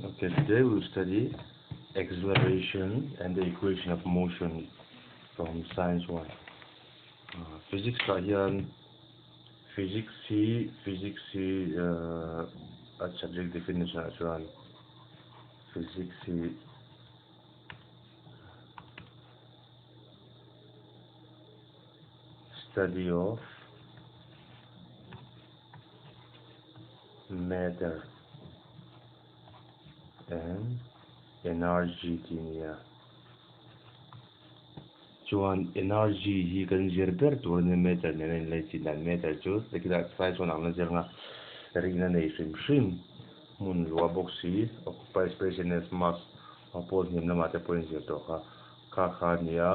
Okay, today we'll study acceleration and the equation of motion from Science 1. Physics ah hian physics hi physics hi a subject definition ah chuan physics hi study of matter and energy tih a ni a. Chuan energy hi kan zir ber tur a nia matter nena inlei chin dan matter chu tikhian slide chuan ang la zir anga rin a nei hrim hrim hmun luah bawk si occupy space and has mass a pawl hniam lamah te pawh a inzir tawh kha kha kha a ni a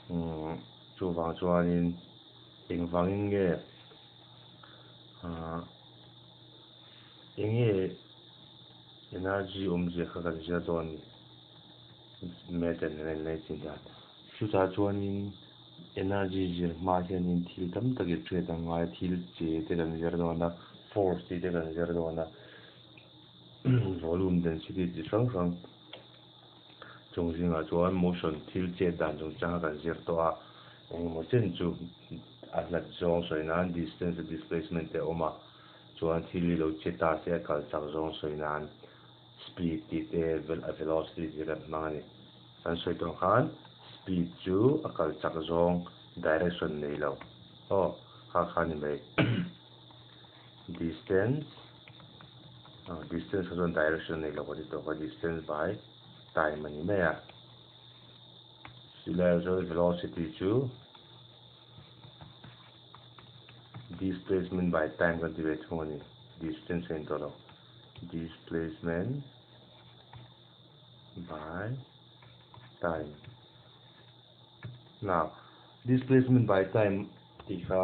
umm chuvang chuanin engvangin nge ahh eng nge energy awmzia kha kan zir dawn a ni matter nena inlei chin dan chutah chuanin energy zir hma hianin thil tam tak i hriat ang ngai thil che te kan zir dawn a force tih te kan zir dawn a volume density chi hrang hrang chung zingah chuan motion thil chet dan chungchang kha kan zir tawh a engemaw chen chu a hlat zawng sawi nan distance leh displacement te a awm a chuan thil hi lo che ta se a kal chak zawng sawi nan speed tih te a velocity tih te kan hmang a ni. Kan sawi tawh ang khan speed chu a kal chak zawng direction nei lo aw kha kha a ni mai distance distance kha chuan direction nei lo ka ti tawh kha distance by time a ni mai a silai chuan velocity chu displacement by time kan ti ve thung a ni distance a in tawh lo displacement by time. Now, displacement by time tih kha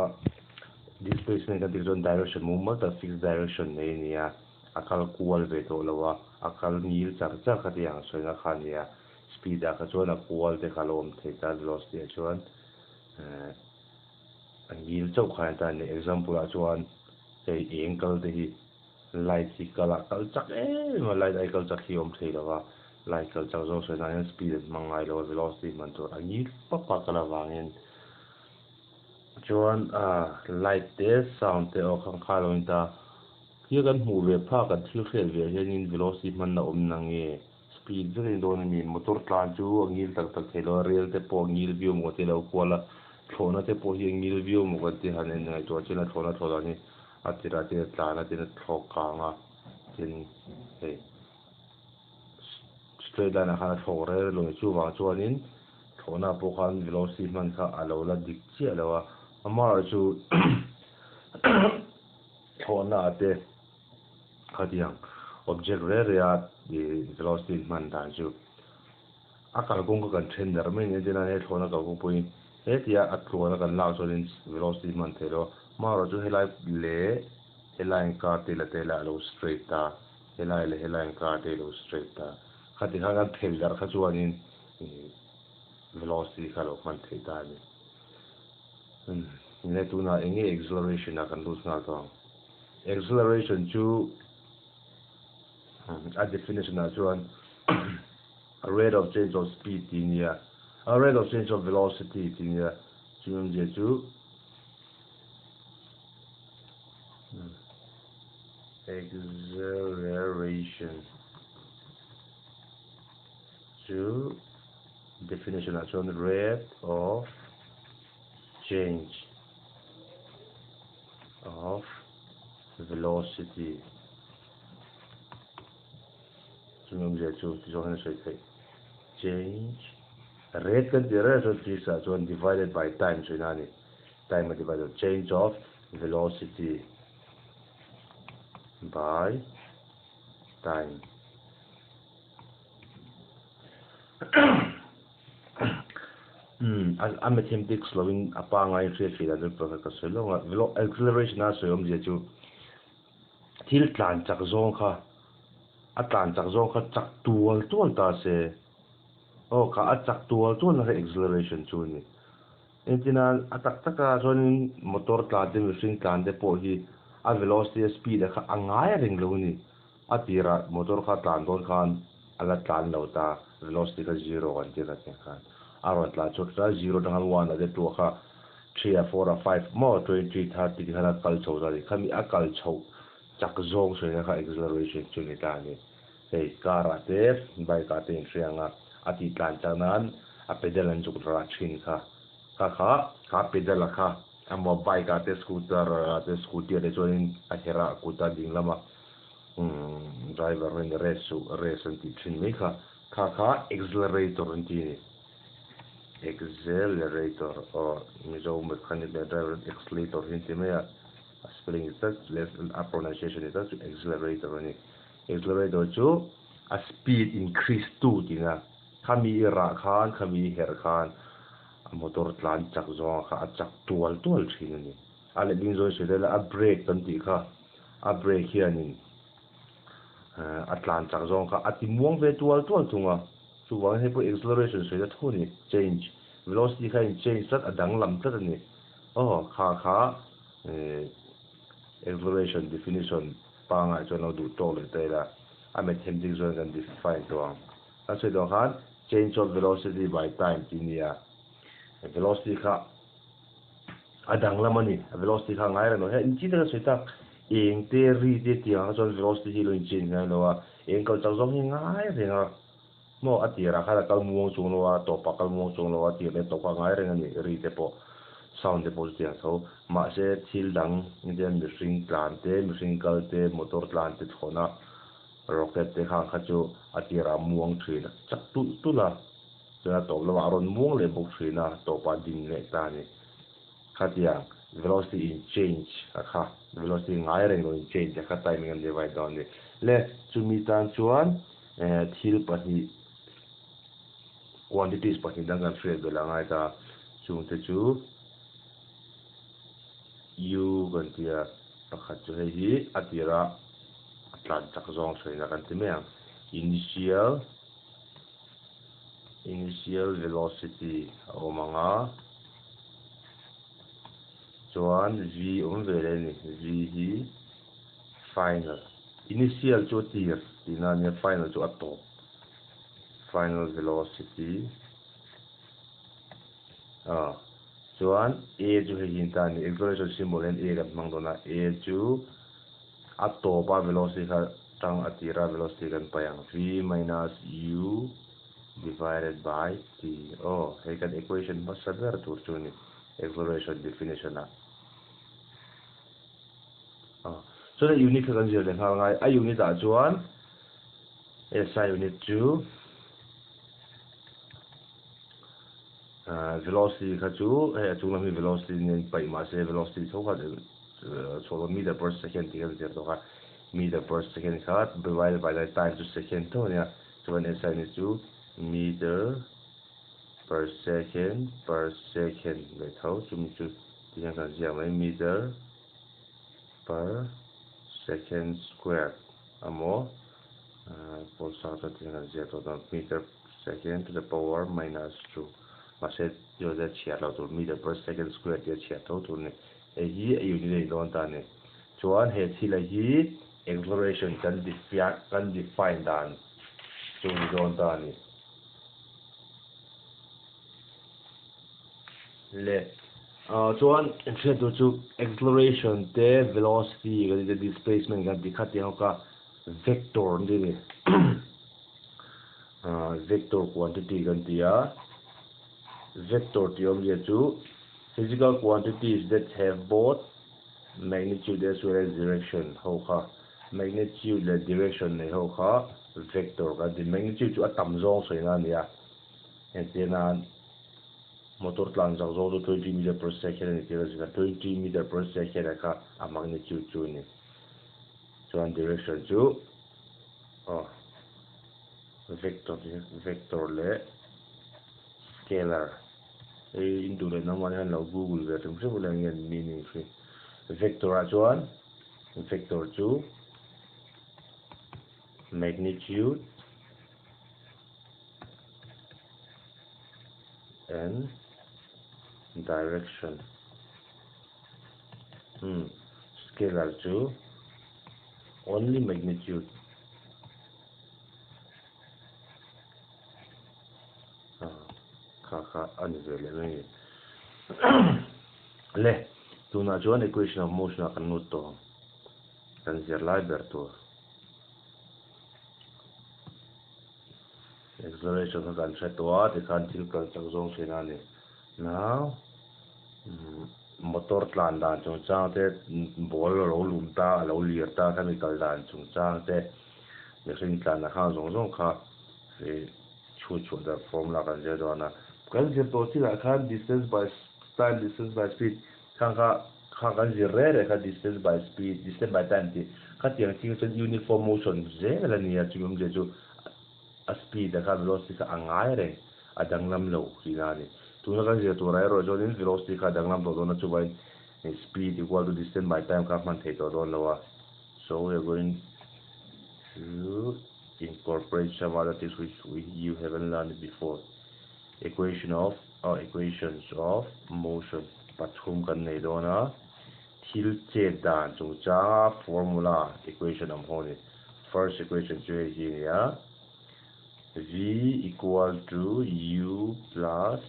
displacement kan tih chuan direction mumal tak fixed direction nei a ni a, a kal kual ve tawh lo a, a kal ngil char char kha tih ang sawina kha a ni a, speed ah kha chuan a kual te kha a lo awm thei ta velocity ah chuan eh a ngil chauh kha a ni ta a ni. Example ah chuan hei eng kal te hi. Light hi kal a kal chak em a, light ai kal chak hi a awm thei lo a, light kal chak zawk sawi nan hian speed an hmang ngai lo a, velocity hman tur a ngil pap a kal avangin chuan ah light te sound te aw khang kha a lo ni ta, thil kan hmuh ve phak kan thil hriat ve hianin velocity hman a awm na nge speed vek a ni dawn a ni, motor tlan chu a ngil tak tak thei lo a, rail te pawh a ngil viau maw te lo kual a, thlawhna te pawh hi a ngil viau maw kan ti han en ngaihtuah chian a thlawhna thlawh dan hi. A tirah te a tlan a tin a thlawk kang a tin hei straight line ah khan a thlawk rel rel lo a ni chuvang chuanin thlawhna pawh khan velocity hman kha a lo la dik chiah lo a amaherawhchu thlawhna ah te khatiang object rel rel a ih velocity hman dan chu a kalkawng kha kan then darh mai ni a tinah he thlawhna kalkawng pawhin hetia a tluana kan lak chuanin velocity hman theih lo a amaherawhchu helai leh helai inkar te la te lah a lo straight ta helai leh helai inkar te a lo straight ta khati khan kan phel darh kha chuanin ih velocity kha a lo hman theih ta a ni umm le tunah eng nge acceleration ah kan lut nghal tawh ang acceleration chu a definition ah chuan. A rate of change of speed tih nia, a rate of change of velocity tih nia, chu awmzia chu acceleration chu definition ah chuan rate of change of velocity. Chumi awmzia chu ti zawng hian a sawi theih. Change rate kan tih reng chuan physics ah chuan divided by time sawi na a ni. Time a divide change of velocity by time. A mathematics lovin a pangngai hriat theih dan chu pakhat ka sawi lawk a. Acceleration a sawi awmzia chu Thil tlan chak zawng kha a tlan chak zawng kha chak tual tual ta se aw kha a chak tual tual na kha acceleration chu a ni. Engtin a a tak tak a chuanin motor tlan te mihring tlan te pawh hi a velocity a speed a kha a ngai reng lo a ni. A tirah motor kha tlan dawn khan a la tlan lo ta, velocity kha zero kan tir kha tiang khan a rawn tlan chhuak ta, zero atang khan one ah te two ah kha three ah four ah five maw 20 30 te khan a kal chho ta a ni. Khami a kal chhoh chak zawng sawi na kha acceleration chu a ni ta a ni. Hei car ah te bike ah te inhria ang a, a tih tlan chak nan a pedal an zuk rah thin kha. Kha kha kha pedal a kha emaw bike ah te scooter ah te scooty ah te chuanin a herh a kut a ding lama umm driver hian race chu race an tih thin mai kha. Kha kha accelerator an ti a ni. Accelerator aw Mizo mechanic leh driver accelerator hi an ti mai a, a spelling ni tak leh a pronunciation ni tak chu accelerator a ni. Accelerator chu a speed increase tu tihna khami i rah khan khami i herh khan a motor tlan chak zawnga kha a chak tual tual thin a ni. A letling zawi sawi daih la a brake kan tih kha a brake hianin a tlan chak zawng kha a ti muang ve tual tual thung a, chuvangin hei pawh acceleration sawi na thu a ni, change velocity kha in change tlat a danglam tlat a ni. Aw kha kha acceleration definition pangngai chuan lo duh tawk leh ta ila a mathematics chuan kan define tawh ang. Kan sawi tawh khan change of velocity by time tih a ni a, velocity kha a danglam a ni, a velocity kha a ngai reng lo. Hei in chi taka sawi tak eng te ri te tih ang kha chuan velocity hi lo in change ngai lo a, eng kal chak zawng hi a ngai reng a, maw a tirah khan a kal muang chung lo a, tawpah a kal muang chung lo a, tir leh tawp kha a ngai reng a ni, ri te pawh sound te pawh chutiang tho. Mahse thil dang engtin mihring tlan te, mihring kal te, motor tlan te thlawhna Rocket te khang kha chu a tirah muang thin a chak tulh tulh a, chuan a tawp lamah a rawn muang leh bawk thin a, tawpah a ding leh ta a ni. Khatiang velocity in change a kha, velocity ngai reng lo in change a kha timing an divide dawn a ni. Le chumi tan chuan thil pahnih quantities pahnih dang kan hriat belh a ngai ta, chungte chu U kan ti a, pakhat chu hei hi a tira a tlan chak zawng sawiin a kan ti mai ang. Initial Initial velocity a awm ang a, chuan V awm ve leh a ni, V hi final. Initial chu a tir tihna a nia, final chu a tawp. Final velocity a. Chuan A chu hei hi ta a ni, acceleration symbol hian A kan hmang dawn a, A chu a tawp a velocity kha tang a tir a velocity kan paih ang, V minus U divided by T. Aw, hei kan equation hmasa ber tur chu a ni, acceleration definition ah. Aw, chuan a unit kha kan zir leh nghal ngai, a unit ah chuan SI unit chu. Velocity kha chu hei a chung lam hi velocity nen paih mahse velocity tho kha chhuah dawn meter per second tih kha zir tawh kha meter per second kha divided by the time chu second tho ania chuan SI unit chu meter per second per second leh tho chumi chu ti hian kan ziak mai meter per second square emaw pawlsa chuan ti hian kan ziak tawh dawn meter Second to the power minus 2 mahse chu zet chhiar lo tur meter per second square tia chhiar tho tur a ni. Hei hi a unit a ni dawn ta a ni. Chuan he thila hi acceleration kan kan define dan chu a ni dawn ta a ni. Le chuan hriat tur chu acceleration te velocity kan tih te displacement kan tih kha tiang ho kha vector an ti a ni. Vector quantity kan ti a, vector tih awmzia chu physical quantities that have both magnitude as well as direction ho kha magnitude leh direction nei ho kha vector kan ti. Magnitude chu a tam zawng sawina a ni a, entir nan motor tlan zak zawng chu 20 meter per second a ni tih a zir a, 20 meter per second a kha a magnitude chu a ni. Chuan direction chu aw vector hi vector leh scalar hei in duh leh nangmah hian lo google ve hrim hrim ula enge an meaning hi vector ah chuan vector chu magnitude and direction scalar chu only magnitude. Kha kha a ni ve leh mai a ni. Le, tunah chuan equation of motion ah kan lut tawh ang. Kan zir lai ber tur. Acceleration kha kan hre tawh a, tikhan thil kal chak zawng thin a ni. Now, motor tlan dan chungchang te, ball a lo lum ta, a lo lir ta, khami kal dan chungchang te, mihring tlanna khang zawng zawng kha chhut chhuah dar formula kan zir dawn a. Kan zir tawh chinah khan distance by time, distance by speed khang kha kha kan zir reh reh kha distance by speed, distance by time tih khatiang thing chuan uniform motion zel a ni a, chumi awmzia chu a speed a kha velocity kha a ngai reng a danglam lo tihna a ni. Tuna kan zir turah erawh chuanin velocity kha a danglam tawh dawn a, chuvangin speed equal to distance by time kha a hman theih tawh dawn lo a. So we are going to incorporate some other things which we you haven't learned before. Equation of or equations of motion pathum kan nei dawn a, thil chet dan chungchanga formula equation awm ho ni. First equation chu hei hi a ni a, V equal to U plus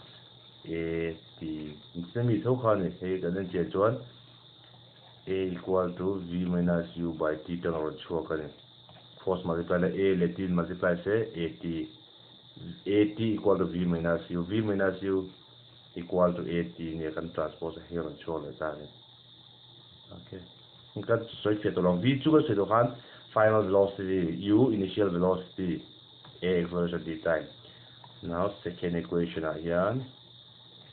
A T. Chumi tho kha a ni, hei kan enchian chuan A equal to V minus U by T tang rawn chhuak a ni. Cross multiply la A leh T in multiply se A T. A T equal to V minus U, V minus U equal to A T nia kan transpose a hei rawn chhuak leh ta a ni. Okay. Kan sawi fiah tawh lo. V chu kan sawi tawh khan final velocity, U initial velocity, A acceleration t time. Now second equation ah hian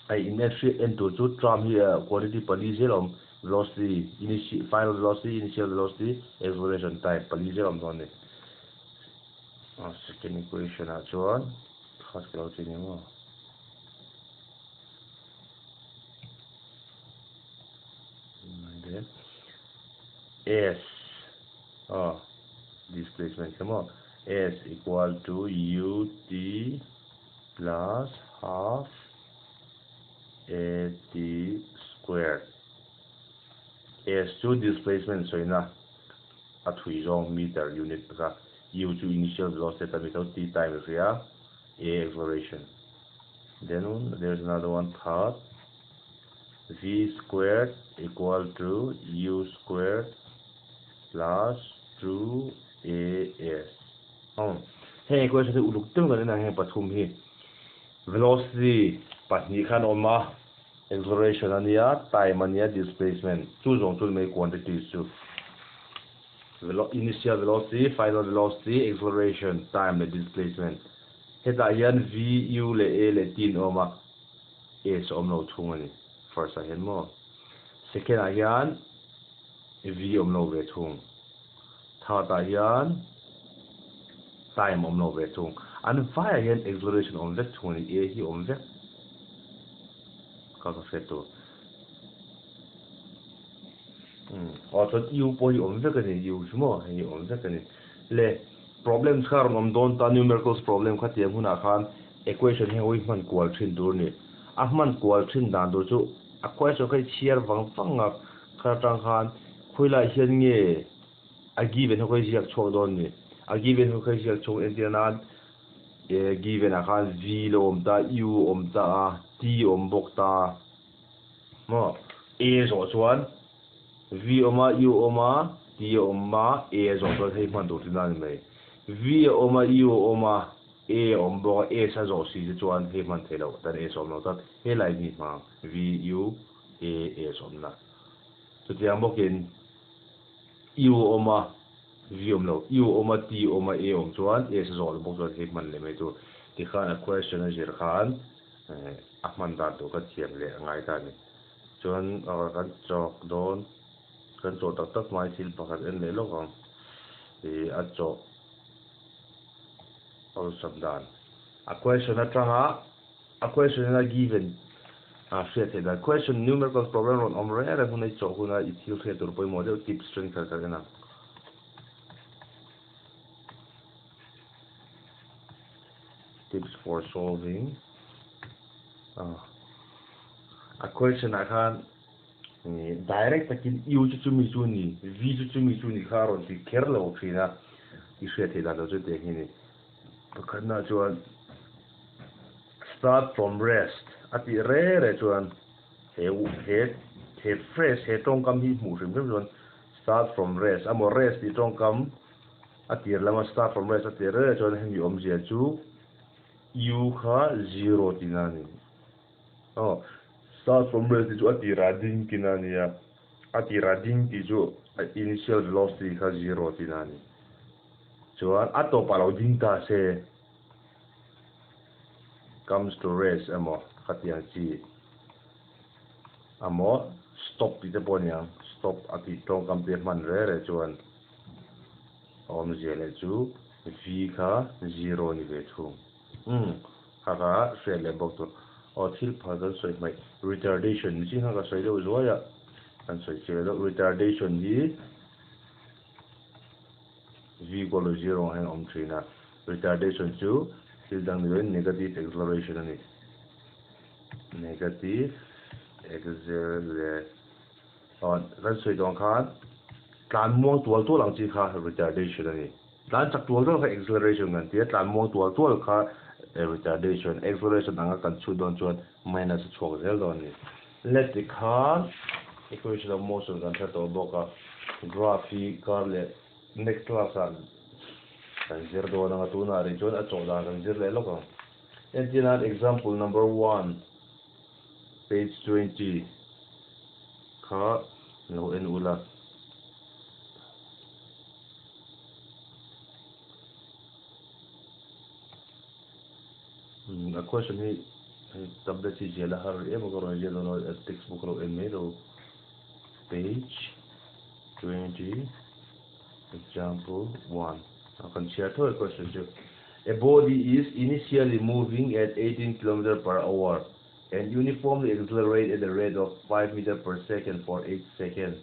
hei in en hriat en tur chu term hi quantity pali zel a awm velocity, initial, final velocity, initial velocity, acceleration time pali zel a awm dawn a ni. Second equation ah chuan third ka lo ti ni maw. S oh displacement kha maw S equal to U T plus half A T squared S chu displacement sawina a thui zawng meter unit kha U chu initial velocity ta mi tho T time i hria A acceleration Then there's another one third v squared equal to u squared plus 2as. Oh, heng equation hi uluk deuh kan en a heng pathum hi velocity pahnih khan awm a acceleration ania time ania displacement chu zawng chu mai quantities chu initial velocity final velocity acceleration time leh displacement Hetah hian V, U leh A leh T an awm a, S a awm lo thung a ni. First ah hian maw? Second ah hian V awm lo ve thung. Third ah hian time awm lo ve thung. An vaiah hian acceleration awm vek thung a ni, A hi awm vek ka ka hriat tur. Aw chuan U pawh hi awm vek a ni, U chu maw? Hei hi awm vek a ni. Le. Problems kha rawn awm dawn ta, numericals problem kha tiang hunah khan equation hi hawi hman kual thin tur a ni. A hman kual thin dan tur chu a question kha i chhiar vang vang a, kha atang khan khawilai hian nge a given ho kha i ziak chhuak dawn ni. A given ho kha i ziak chhuak entir nan e given ah khan V lo awm ta, U awm ta a, T awm bawk ta maw? A zawh chuan V awm a, U awm a, T a awm a, A a zawh chuan hei hman tur chu na ni mai. V a awm a, U a awm a, A a awm bawk a, S a zawh si te chuan hei hman theih loh tan S a awm lo tlat. He line hi hmang V, U, A, S awmna. Chutiang bawkin U a awm a, V awm lo, U a awm a, T a awm a, A a awm chuan S a zawh loh bawk chuan hei hman leh mai tur. Tikhan a question a zir khan a hman dan tur kha thiam leh a ngai ta a ni. Chuan kan chawk dawn, kan chawh tak tak hmai thil pakhat en leh lawk ang. Ih a chawh awlsam dan. A question atanga a question in a given a hriat theih dan. Question numerical problem rawn awm reng reng huna i chawh huna i thil hriat tur pawimawh deuh tips thenkhat kan en ang. Tips for solving a question ah khan direct takin U chu chumi chu ni V chu chumi chu ni kha a rawn ti kher lo thin a i hriat theih dan lo chu tiang hi a ni pakhatna chuan Start from rest a tih re re chuan he he he phrase he tawngkam hi hmuh hrim hrim chuan start from rest emaw rest tih tawngkam a tir lama start from rest a tih re re chuan hemi awmzia chu u kha zero tihna a ni. Aw start from rest tih chu a tirah ding tihna a ni a, a tirah ding tih chu initial velocity kha zero tihna a ni. Chuan a tawpah lo ding ta se. Comes to rest emaw khatiang chi emaw stop tih te pawh a ni ang, stop a tih tawngkam te hman re re chuan a awmzia leh chu V kha zero a ni ve thung. Umm kha kha hriat leh bawk tur. Aw thil phal kan sawi hmaih retardation ni chin kha ka sawi deuh zuai a, kan sawi chiah deuh retardation hi V equal to zero ang hian a awm thin a. Retardation chu thil dang ni loin negative acceleration a ni. Negative acceleration. Kan sawi tawh ang khan tlan muang tual tual ang chi kha retardation a ni. Tlan chak tual tual kha acceleration kan ti a, tlan muang tual tual kha retardation. Acceleration anga kan chhut dawn chuan minus a chhuak zel dawn a ni. Let ti khan equation of motion kan hre tawh bawk a, graph hi kar leh next class ah kan zir dawn ang a, tunah rih chuan a chawh dan kan zir leh lawk ang. Entir nan example number one page 20 kha lo en ula. A question hi hei tablet hi ziah la har rih em a ka rawn ziah dawn a textbook a lo en mai lo page 20 example 1 a kan chhiar tho e question chu a body is initially moving at 18 kilometer per hour and uniformly accelerate at the rate of 5 meter per second for 8 second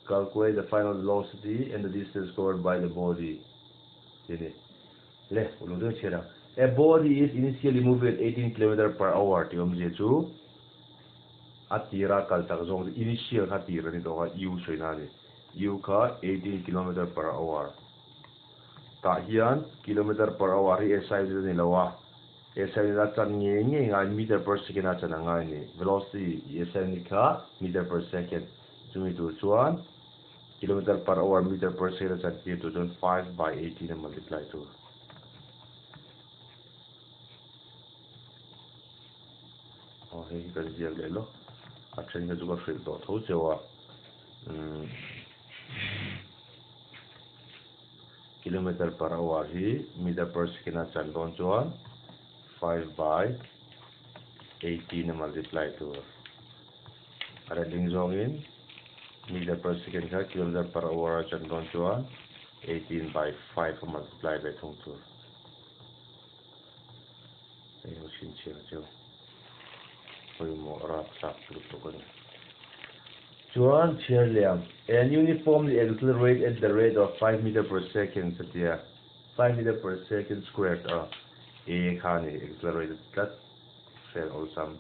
calculate the final velocity and the distance covered by the body tih a ni. Le, uluk deuh chhiat ang. A body is initially moving at 18 kilometer per hour tih awmzia chu a tira kal chak zawng chu initial kha tir a ni tawh a, U sawi na a ni. U kha 18 kilometer per hour. Tah hian kilometer per hour hi SI unit a ni lo a, SI unit a chan ngei ngei ngai meter per second a chan a ngai a ni. Velocity SI unit kha meter per second. Chumi tur chuan Kilometer per hour meter per second a chan tir tur chuan 5 by 18 a multiply tur. Aw hei hi kan ziak leh lawk. A then kha chu ka hrilh tawh tho cheu a. Umm kilometer per hour hi meter per second a chan dawn chuan 5 by 18 a multiply tur. A letling zawngin meter per second kha kilometer per hour a chan dawn chuan 18 by 5 a multiply ve thung tur. Hei ho chhinchhiah chu pawimawh rapthlak lutuk a ni. Chuan chhiar liam and uniformly accelerate at the rate of 5 meter per second satia 5 meter per second squared a a kha a ni accelerated tlat fel awlsam.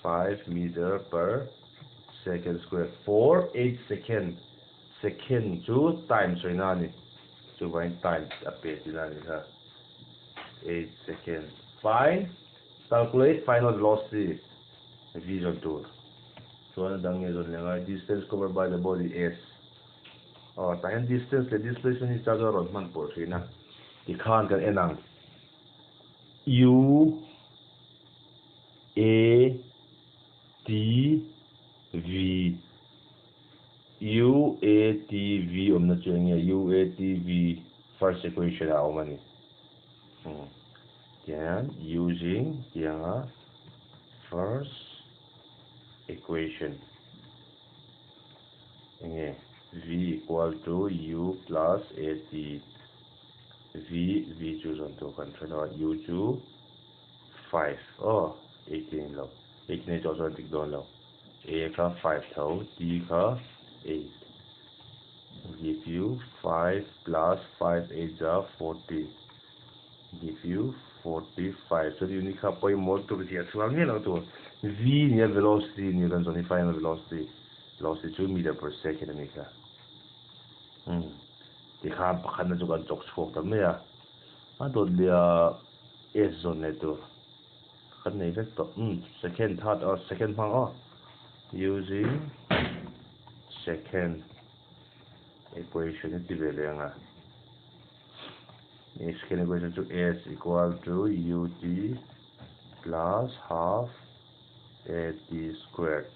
5 meter per second square for 8 second second chu time sawina a ni chuvangin time a pe tihna a ni kha 8 second find calculate final velocity v zawn tur chuan a dang nge zawn leh ngai distance covered by the body s aw tah hian distance leh displacement hi cha chuan a rawn hman pawh thin a tikhan kan en ang u A T V U A T V awmna chu eng nge? U A T V first equation ah a awm a ni. Tiang hian using tianga first equation eng nge? V equal to U plus A T V V chu zawn tur kan hre lo a U chu 5 aw 18 lo 18 ei tawh chuan dik dawn lo a kha 5 tho t kha 8 give you 5 plus 5 8 za 40 give you 45 chuan unit kha pawimawh tur ziah chhuah ngei lo tur v nia velocity nia kan zawn hi final velocity velocity chu meter per second a ni kha tikhan pakhatna chu kan chawk chhuak ta mai a a dawt leh a S zawn leh tur. Kan nei vek tawh. Second, third or second hmang aw. Using second equation i ti ve leh ang a. Second equation chu s equal to ut plus half at squared.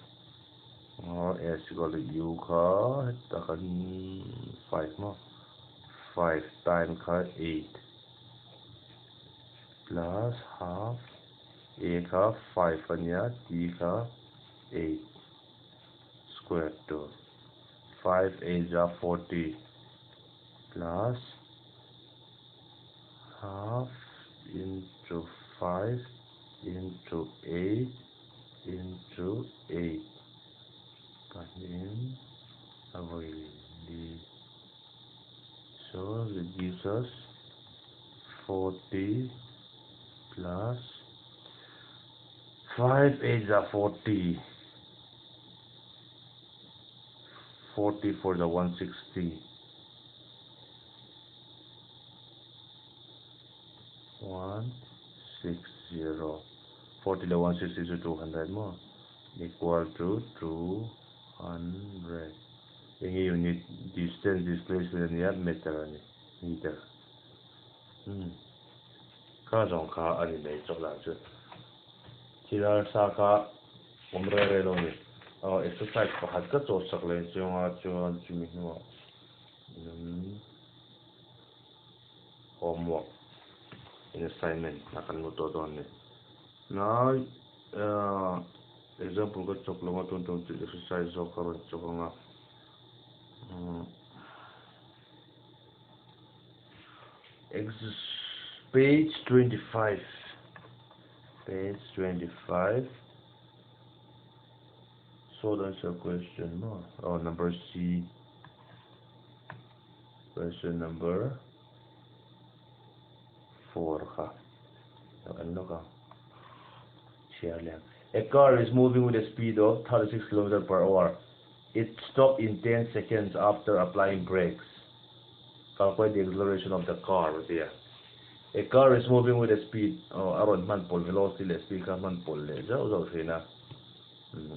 Aw s equal to u kha heta kan 5 maw? 5 time kha 8 plus half a kha 5 ania t kha 8 square to 5 8 za 40 plus half into 5 into 8 into 8 pahnih a vawi li. So it gives us 40 plus 5 8 are 40, 40 for the 160, 160, 40 the 160 to 200 more equal to 200. Any unit distance displacement near meter meter. Kha zawng kha a ni mai chawk lah chu thil sa kha awm re re lo ni. Aw exercise pakhat ka chaw sak leh chunga chuan chumi hnuah homework in assignment a kan lut tawh dawn ni. Now example ka chawk lo a tun tum chu exercise zawk ka rawn chawk anga. Page 25, page 25. So that's a question no? Oh, number C, question number 4 kha. A car is moving with a speed of 36 km per hour. It stopped in 10 seconds after applying brakes. Calculate the acceleration of the car there. A car is moving with a speed, oh, aron man pol velocity le speed ka man pol le zau zau thina.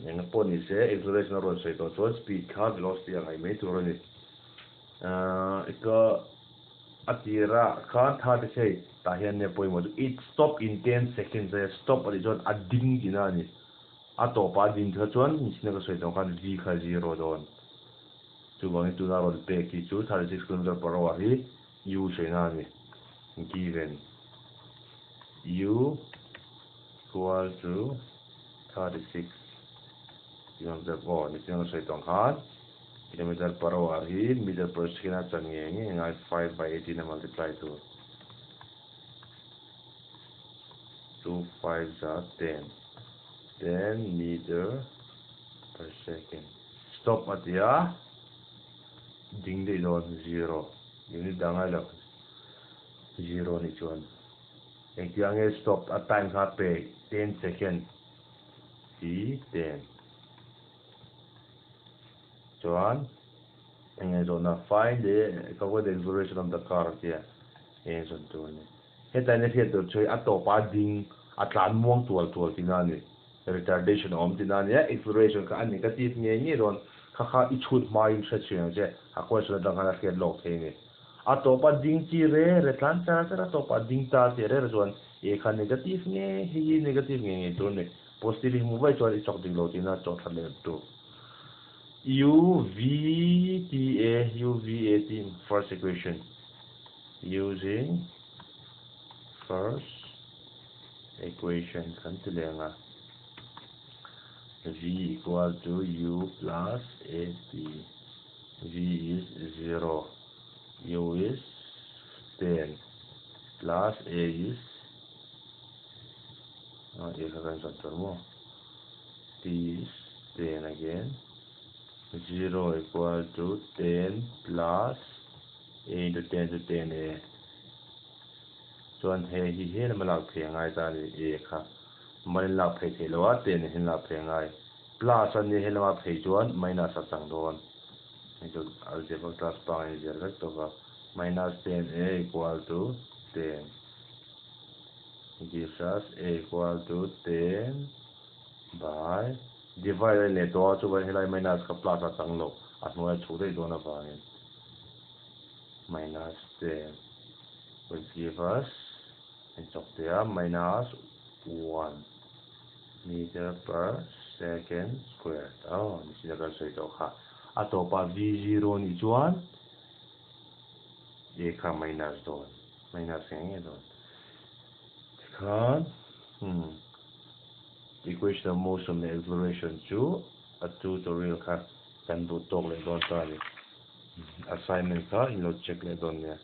Eng pawh ni se acceleration aron sei to chuan speed kha velocity ang hai mai tur ani. Ika atira khan 36 tah hian ne pawimawh chu it stop in 10 seconds a stop ani chuan a ding tina ani. A tawpa ding kha chuan nichina ka sawi tawh khan v kha 0 dawn. Chuvangin tuna rawn pek hi chu 36 km per hour hi u saina ani. Given u equal to 36 km per hour nichina ka sawi tawh khan kilometer per hour hi meter per second a chan nge nge ngai 5 by 18 a multiply to 2 5 za 10 10 meter per second. Stop atia ding dei dawn 0 unit dangai lo 0 ni chuan engtiang nge stop a time kha pe 10 second t 10 chuan enge zawhna find the calculate the acceleration of the car atia enge zawn tur ani. Hetlai na hriat tur chu a tawpa ding a tlan muang tual tual tina ani. Retardation awm tina ani a acceleration kha a negative nge nge dawn kha kha i chhut hmain hre chhiang che a question atang khan a hriat lawk thei ni. A tawpa ding chi re re tlan char char a tawpa ding ta chi re re chuan e kha negative nge hei hi negative nge nge tur ni. Positive hi hmu vai chuan i chawk dik lo tina chaw that leh tur. U V T A U V A T first equation using first equation kan ti lenga V equal to U plus A T. V is 0, U is 10 plus A is A kha kan zawn tur maw T is 10 again 0 equal to 10 plus A into 10 to 10 A. Chuan he hi he lama lak phei angai ta ani A kha malin lak phei thei lo a 10 hin lak phei angai plus ani he lama phei chuan minus a chang dawn hei chu algebra class pang in zir vek tawk a minus 10 A equal to 10 gives gives us a equal to 10 by divide a leh tawh a chuan helai minus kha plus a chang lo a hnuai a chhuk daih dawn avangin minus 10 will give us in chawk te a minus 1 meter per second squared aw ni sin a kan sawi tawh kha a tawpah v zero nih chuan a kha minus dawn minus nge nge dawn tikhan hmm equation of motion leh acceleration chu a tutorial kha kan duh tawk leh dawn ta a ni assignment kha in lo check leh dawn nia.